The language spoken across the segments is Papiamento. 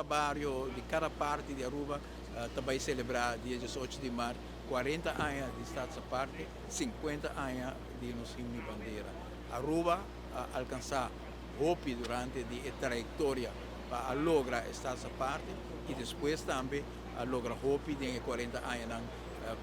cada bario, di cada parti di Aruba ta bay celebra dia 18 di maart 40 aña di Status Aparte, 50 aña di nos himno y bandera. Aruba a alcansa hopi durante di e trayectoria pa a logra Status Aparte y despues tambe a logra hopi den e 40 añanan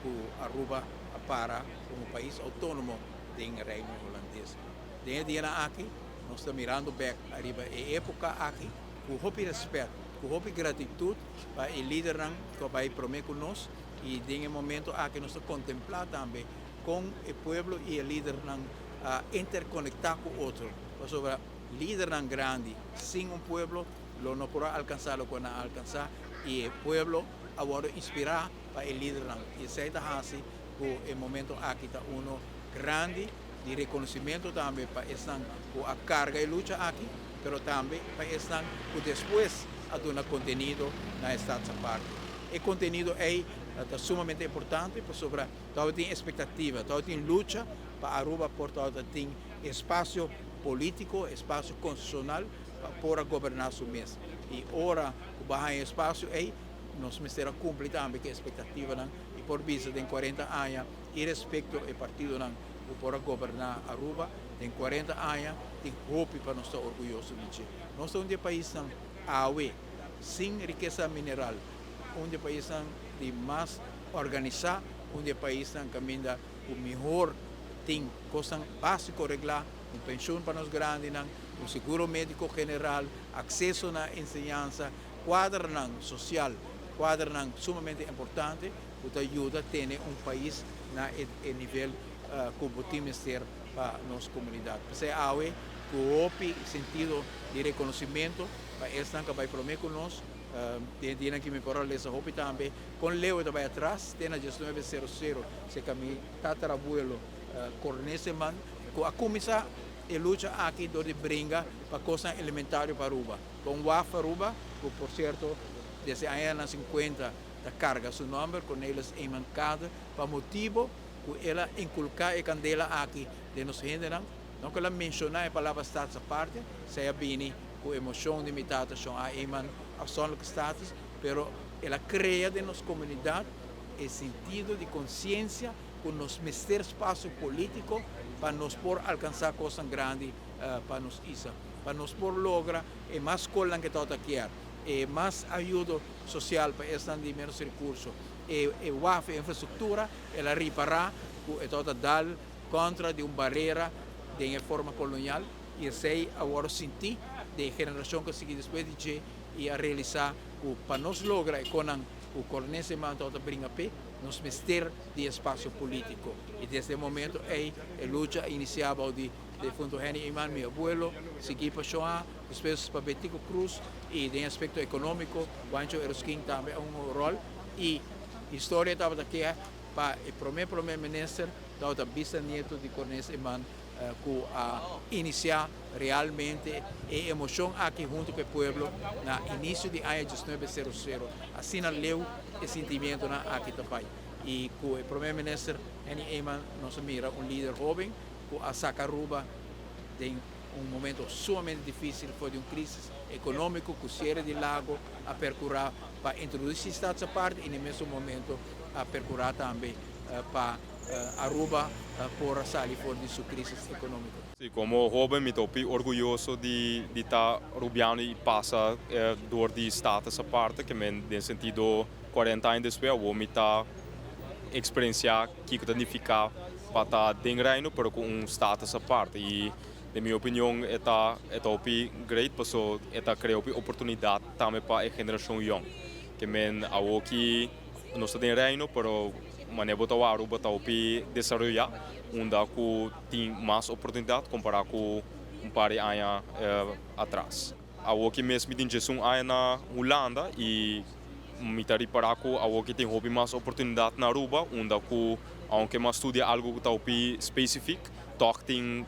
cu Aruba a para como pais autonomo den Reino Hulandes. Den e dianan aki nos ta mirando bek ariba e epoca aki cu hopi respet, cu hopi gratitud pa e lidernan cu a bay prome cu nos, y den e momento aki nos ta contempla tambe con e pueblo y e lidernan a interconecta cu otro, pasobra lidernan grandi sin un pueblo lo no por a alcansa loke nan a alcansa, y e pueblo a wordo inspira pa e lidernan, y esey ta haci cu e momento aki ta uno grandi di reconocimento tambe pa esnan cu a carga e lucha aki, pero tambe pa esnan cu despues a duna contenido na e Status Aparte. E contenido ey ta sumamente importante pasobra tabatin expectativa, tabatin lucha pa Aruba por tabatin espacio politico, espacio constitucional pa por a goberna su mes. Y ora cu bo a haya espacio ey, nos mester a cumpli tambe cu e expectativanan y por bisa den 40 aña, irespecto e partidonan cu por a goberna Aruba den 40 aña, tin hopi pa nos ta orguyoso di dje. Nos ta un di e paisnan awe sin rikesa mineral, un di e paisnan di mas organisa, un di e paisnan caminda cu mihor tin cosnan basico regla, un pensioen pa nos grandinan, un seguro medico general, acceso na enseñansa, cuadranan social, cuadranan sumamente importante cu ta yuda tene un pais na e nivel cu bo tin mester pa nos comunidad. P'esey awe cu hopi sentido di reconocimento pa esnan cu a bay prome cu nos, den e dianan ki mi por a lesa hopi tambe con leu e ta bay atras te na 1900 cerca mi tatarabuelo Cornes Eman cu a cuminsa e lucha aki door di bringa pa cosnan elementario pa Aruba, pa un waf Aruba cu por cierto desde añanan 50 ta carga su nomber, Cornelis Eman Kade, pa motibo cu el a inculca e candela aki den nos hendenan. No cu el a menciona e palabra Status Aparte, esey a bini cu e mocion di mi tata Shon A. Eman, afzonderlijke status, pero el a crea den nos comunidad e sentido di conciencia cu nos mester spacio politico pa nos por alcansa cosnan grandi pa nos isla, pa nos por logra e mas scolnan cu tawata kier, e mas ayudo social pa esnan di menos recurso, e waf, e infrastructura, el a ripara cu e tawata dal contra di un barera den e forma colonial y esey a wordo sinti den e generacion cu a sigui despues di dje y a realisa cu pa nos logra e conan cu Cornes Eman tawata bringa p'e, nos mester di espacio politico. Y desde e momento ey e lucha a inicia bao di defunto Henny Eman, mi abuelo, sigui pa Shoa, despues pa Betico Croes y den aspecto economico Juancho Eroskin tambe a un rol y historia tabata keha pa e prome prome minister tabata bisanieto di Cornes Eman cu a inicia realmente e emocion aki hunto cu e pueblo na inicio di aña 1900. Asina leu e sentimientonan aki ta bay. Y cu e prome minister Henny Eman nos a mira un lider hoben cu a saca Aruba den un momento sumamente dificil for di un crisis economico cu ciere di Lago, a percura pa introduci Status Aparte y na e mesun momento a percura tambe pa Aruba por a sali for di su crisis economico. Si, como hoben mi ta hopi orguyoso di ta Rubiano y pasa door di Status Aparte, ke men den sentido 40 aña despues awor mi ta experiencia kiko ta nifica pa ta den Reino pero cu un Status Aparte, y den mi opinion e ta hopi great paso e ta crea hopi oportunidad tambe pa e generacion yong, ke men awor ki nos ta den Reino pero manera bo ta wak Aruba ta hopi desaroya unda cu tin mas oportunidad compara cu un par di aña atras. Awor ki mes mi tin 11 aña na Hulanda y mi ta ripara cu awor ki tin hopi mas oportunidad na Aruba unda cu aunke mi a studia algo cu ta hopi specific toch tin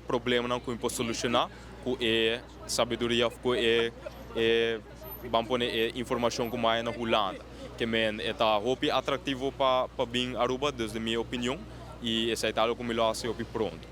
problemanan cu mi por soluciona cu e sabiduria of cu e ban pone e informacion cu mi haya na Hulanda. Ke men e ta hopi atractivo pa bin Aruba, dus den mi opinion, y esey ta algo cu mi lo haci hopi pronto.